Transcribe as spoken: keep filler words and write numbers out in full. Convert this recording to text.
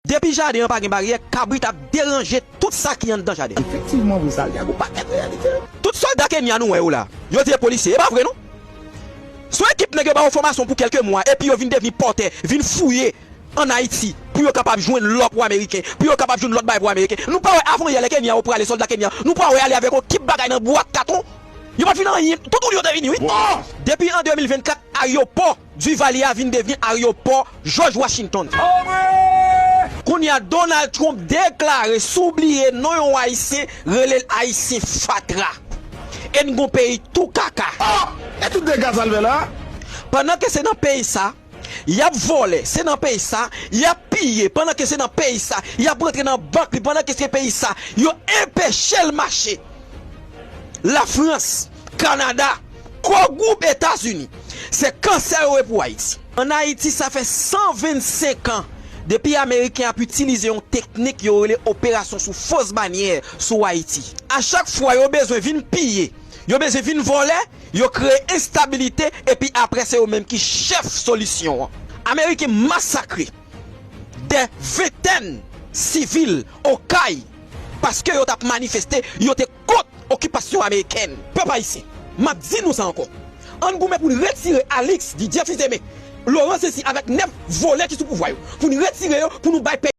Depi jaden an pa gen baryè, kabrit ap deranje tout sa ki anndan jaden an. Efektivman vre, Santiago, pakèt reyalite. Tout sòlda Kenya nou wè yo la, yo di e polisye, e pa vre non. Se yon ekip nèg yo ba yo fòmasyon pou kèlke mwa, epi yo vin devni pòtè, vin fouye ann Ayiti, pou yo kapab jwenn lò pou Ameriken, pou yo kapab jwenn lòt bagay pou Ameriken. Nou pa wè avan yè lè Kenya yo prale, sòlda Kenya, nou pa wè ale avèk yon kip bagay nan bwat katon. Yo pa t vin anyen, tout moun yo te vini, wi. Depi an de mil vennkat, ayewopò Duvalier a vin devni ayewopò George Washington. Kounye a, Donald Trump deklare, si w bliye non yon Ayisyen, rele l Ayisyen fatra. E n gon peyi tou kaka. E tout dega sa l fè la? Pandan ke se nan peyi sa, y ap vòlè, se nan peyi sa, y ap piye, pandan ke se nan peyi sa, y ap rantre nan bank li, pandan ke se peyi sa, yo enpeche l mache. Lafrans, Kanada, Kò Gwoup Etazini, se kansè yo ye pou Ayiti. Ann Ayiti, sa fè san vennsenk an depi Ameriken ap itilize yon teknik yo rele operasyon sou fos banyè sou Ayiti. A chak fwa yo bezwen vin piye, yo bezwen vin vòlè, yo kreye enstabilite, epi apre se yo menm ki chèf solisyon an. Ameriken masakre dè ventèn sivil Okay paske yo t ap manifeste, yo te kont okipasyon amerikèn. Pèp ayisyen, m ap di nou sa ankò. Ann goumen pou n retire Alix, Didier Fils-Aimé, Laurent Cesy avèk nèf vòlè ki sou pouvwa yo. Pou n retire yo, pou nou bay peyi